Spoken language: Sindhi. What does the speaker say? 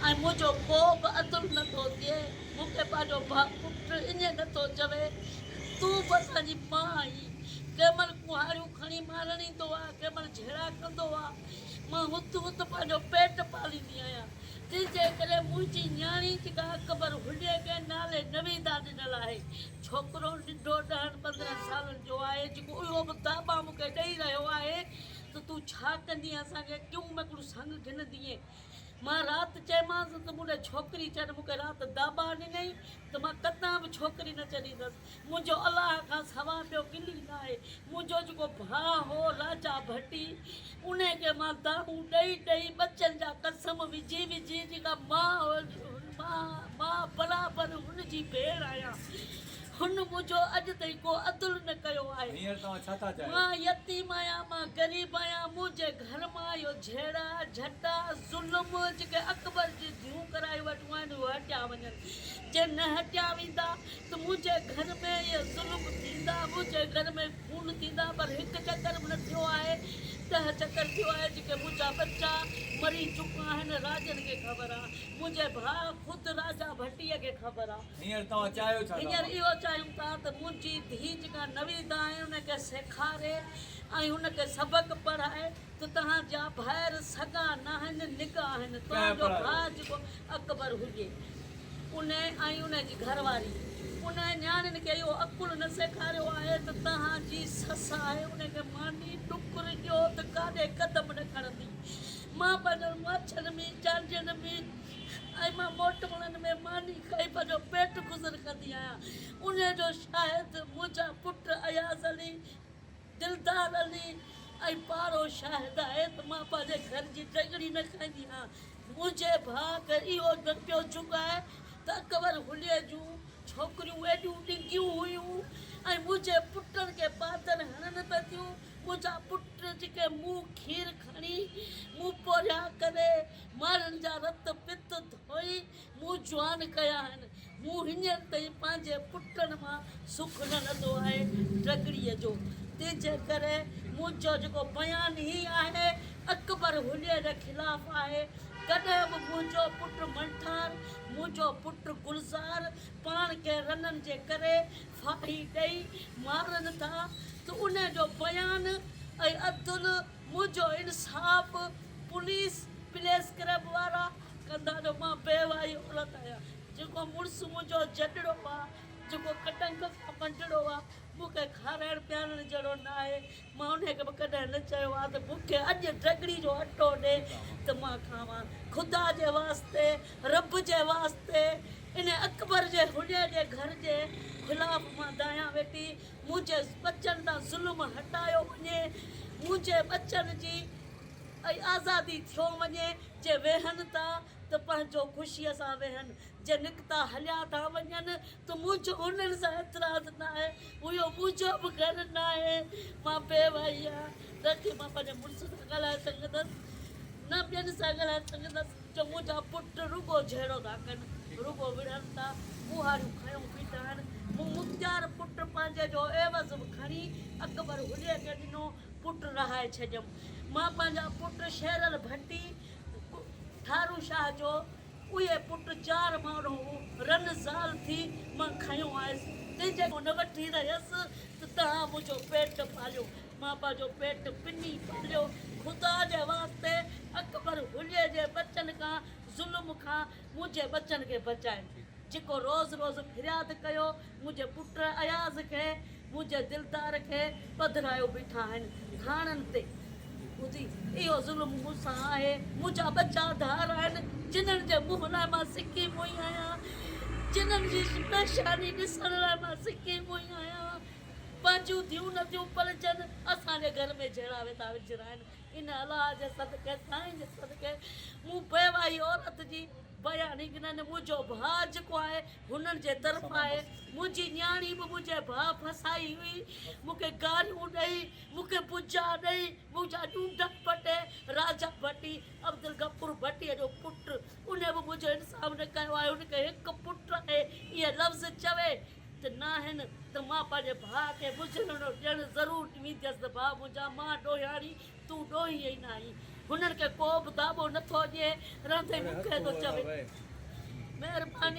۽ منهنجو ڪو به عدل نه ٿو ٿئي. مون کي پنهنجو ڀاء پٽ ائين نه ٿو چوي، تون به اسان جي ماء آهين. ڪنهن مهل ڪهاڙيون کڻي مارڻ ايندو آ، ڪنهن مهل جهيڙا ڪندو آ. مان هت هت پنهنجو پيٽ پاليندي آهيان. تنهنجي ڪري منهنجي نياڻي جيڪا اڪبر هليء کي نالي نويدا ڏنل آهي. ڇوڪرو ننڍو ڏهن 15 سالن جو آهي، جيڪو اهو به داٻا مون کي ڏئي رهيو آهي ته تون ڇا ڪندينء اسان کي ڪيون ميڪڙون سڱ گهنندينء. مان رات چيمانس ته مون ڏي ڇوڪري ڇڏ، مون کي رات داٻا ڏنئي ته مان ڪڏهن به ڇوڪري نه ڇڏيندس. منهنجو الله کان سوا ٻيو ڪلي ناهي. منهنجو جيڪو ڀاء هو راجا ڀٽي، انهي کي مان دانهون ڏئي ڏئي ٻچن جا قسم وجهي وجهي جيڪا مان مان برابر هن جي ڀيڻ آهيان. هن منهنجو اڄ تائين ڪو عدل نه ڪيو آهي. هينئر توهان ڇا ٿا چاهيو؟ مان يتيم آهيان، مان غريب آهيان، منهنجي گهر مان اهو جهيڙا، جهٽا، ظلم جيڪي اڪبر جي ڌيون ڪرايون ويٺيون آهن اهي هٽيا وڃن. جي نه هٽيا ويندا ته منهنجي گهر ۾ اهي ظلم ٿيندا، منهنجي گهر ۾ خون ٿيندا، پر هڪ چڪر به نه ٿيو آهي، 10 چڪر ٿيو آهي، جيڪي منهنجا ٻچا مري چڪا آهن، راڄن کي خبر آ، منهنجي ڀاء خود راجا ڀٽيء کي خبر آ. هينئر توهان چاهيو ڇا ٿا؟ هينئر اهو چاهيون ٿا ته منهنجي ڌيء جيڪا نويدا آهي ان کي سيکاري ۽ ان کي سبق پڙهائي ته توهان جا ڀائر سڳا ناهن، نگا آهن، ڪنهن توهان جو پڙهايو؟ ڀاء جيڪو اڪبر هجي ان ۽ ان جي گهر واري ان نياڻين کي اهو عقل نه سيکاريو آهي ته توهان جي سس آهي ان کي ماني ٽڪر ڏيو ته ڪاڏي قدم نه کڻندي. مان پنهنجن ماڇن ۾، چانڊين ۾، ۽ مان موٽوڻن ۾ ماني کائي پنهنجو پيٽ گذر ڪندي آهيان. انهيء جو شاهد منهنجا پٽ اياز علي، دلدار علي ۽ پارو شاهد آهي ته مان پنهنجي گهر جي ڊڳڙي نه کائيندي آهيان. منهنجي ڀاء کي اهو نه پيو جهڪائي ته اڪبر هليي جون ڇوڪريون ايڏيون ڊگهيون هيون ۽ منهنجي پٽن کي پادر هڻن پئي ٿيون. منهنجا پٽ جيڪي مون کير کڻي، مون پورهيا ڪري، ماڻهن جا رت پت ڌوئي مون جوان ڪيا آهن. مون هينئر تائين پنهنجي پٽن مان سک نه لڌو آهي ڊڳڙيء جو. تنهنجي ڪري منهنجو جيڪو بيان هي آهي، اڪبر هليي جي خلاف آهي. ڪڏهن به منهنجو پٽ منٺار، منهنجو پٽ گلزار پاڻ کي رنن جي ڪري ڦاهي ڏئي مارن ٿا ته انهي جو بيان ۽ عدل منهنجو انصاف پوليس پليس ڪرب وارا ڪندا جو مان بيواهي عورت آهيان جيڪو مڙس منهنجو جڏڙو آ جيڪو ڪٽنگ کان منڊڙو آ مون کي کارائڻ پيارڻ جهڙو ناهي مان انهي کي به ڪڏهن نه چيو آ ته مون کي اڄ ڊڳڙي جو اٽو ڏي ته مان کاوان خدا جي واسطي رب جي واسطي انهي اڪبر جي حليي جي گهر جي خلاف مان دانهيان ويٺي منهنجي ٻچن تان ظلم هٽايو وڃي، منهنجي ٻچن جي آزادي ٿيو وڃي، جي ويهن ٿا ته پنهنجو خوشيء سان ويهن، جي نڪتا هليا ٿا وڃن ته منهنجو انهن سان اعتراض ناهي، اهو منهنجو به گهر ناهي، مان بيواهي آهيان، نه ڪي مان پنهنجي مڙس سان ڳالهائي سگهندس، نه ٻين سان ڳالهائي سگهندس. جو منهنجا پٽ رڳو جهيڙو ٿا ڪن، رڳو وڙهن ٿا، ڪهاڙيون کنيو بيٺا آهن. مون مختيار پٽ پنهنجي جو عيوض به کڻي اڪبر هليي کي ڏنو، پٽ رهائي ڇڏيم. مان پنهنجا پٽ شيرل ڀٽي، ٺارو شاهه جو اهي پٽ چار ماڻهو رن زال ٿي مان کنيو آيس، تنهنجي ڪو نه وٺي رهيس ته توهان منهنجو پيٽ پاليو. مان پنهنجو پيٽ پني پاليو، خدا جي واسطي اڪبر هليي جي ٻچن کان ظلم کان منهنجي ٻچن کي بچائين، جيڪو روز روز فرياد ڪيو منهنجي پٽ اياز کي منهنجي دلدار کي پڌرايو بيٺا آهن ٿاڻن تي ٻڌي اهو ظلم مون سان آهي، منهنجا ٻچا ڌار آهن جنھن جي منهن لاء مان سڪي موئي آهيان، جنھن جي پيشاني ڏسڻ لاء مان سڪي موئي آهيان. پنهنجون ڌيون نه ٿيون پلجن، اسان جي گهر ۾ جهيڙا ويٺا وجهرائن، ان الله جي صدقي سائين جي صدقي مون بيواهي عورت جي بياني گنن، منهنجو ڀاء جيڪو آهي هنن جي طرف آهي، منهنجي نياڻي به منهنجي ڀاء ڦسائي هئي، مون کي گاريون ڏئي، مون کي بجا ڏئي، منهنجا ڏونڊا پٽي، راجا ڀٽي، عبدالغفور ڀٽيء جو پٽ، انهي به منهنجو انصاف نه ڪيو آهي، هن کي هڪ پٽ آهي، اهي لفظ چوي. ته ناهن ته مان پنهنجي ڀاء کي گذرڻو ڏيڻ ضرور وينديس ته ڀاء منهنجا مان ڏوهياڻي تون ڏوهي ئي ناهين. هنن کي ڪو به داٻو نٿو ڏئي، رهندي مون کي ٿو چوي. مهرباني.